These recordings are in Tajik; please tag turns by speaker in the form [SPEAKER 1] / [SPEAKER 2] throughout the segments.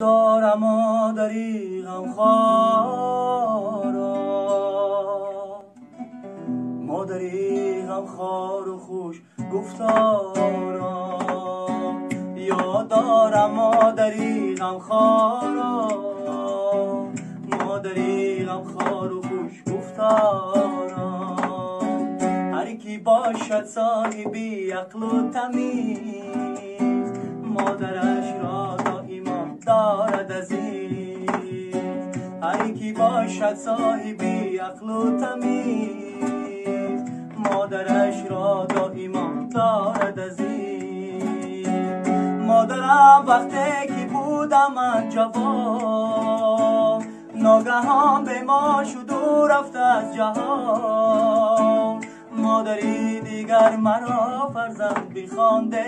[SPEAKER 1] دارم مادری غمخوارا، مادری غمخوار و خوش گفتارا. یاد دارم مادری غمخوارا، مادری غمخوار و خوش گفتارا. هر کی باشد صاحبی عقل و تمیز، مادرش را دائما دارد عزیز. هر کی باشد صاحبی عقل و تمیز، مادرش را دائما دارد عزیز. مادرم وقتی که بودم من جوان، ناگهان بیمار شد و رفت از جهان. مادری دیگر مرا فرزند بخوانده،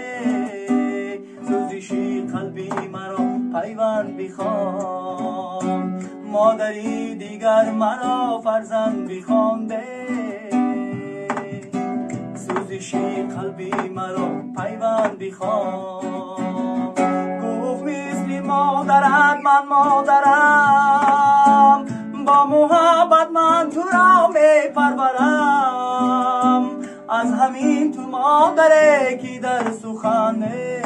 [SPEAKER 1] سوزشی قلبی مرا پیوند بخوان. مادری دیگر مرا فرزند بخوانده، سوزشی قلبی مرا پیوند بخوان. گفت مثل مادرت من مادرم، با محبت من تو را میپرورم. از همین تو مادره که در سخنه،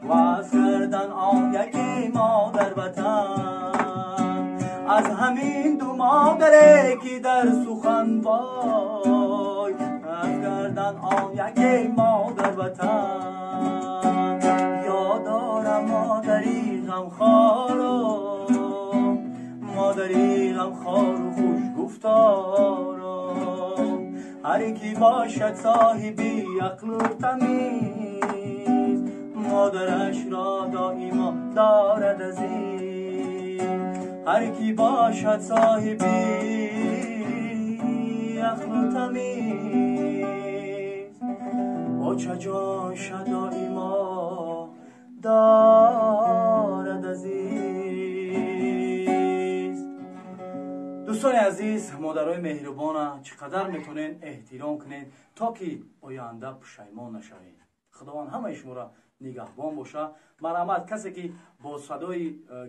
[SPEAKER 1] واز کردن آن یکی مادر وطن. از همین دو مادره که در سخن، وای از کردن آن یکی مادر وطن. یاد دارم مادری غمخوارا، مادری غمخوار و خوش گفتارا. هر کی باشد صاحبی عقل و تمیز، مادرش را دائما دارد عزیز. هر کی باشد صاحبی عقل و تمیز، اوچه جانش دائما دارد عزیز. دوستان عزیز، модарои меҳрубона чӣ қадар метавонед эҳтиром кунед, то ки оянда пушаймон нашавед. Худованд ҳамаи шуморо нигаҳбон боша. Марҳамат, касе ки бо садои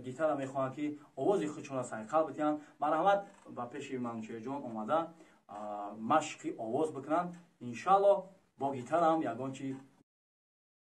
[SPEAKER 1] гитара мехоҳанд, ки овози худшонро сайқал бидиҳанд, марҳамат, ба пеши Манучеҳрҷон омада машқи овоз бикунанд. Иншалло, бо гитараам ягон чи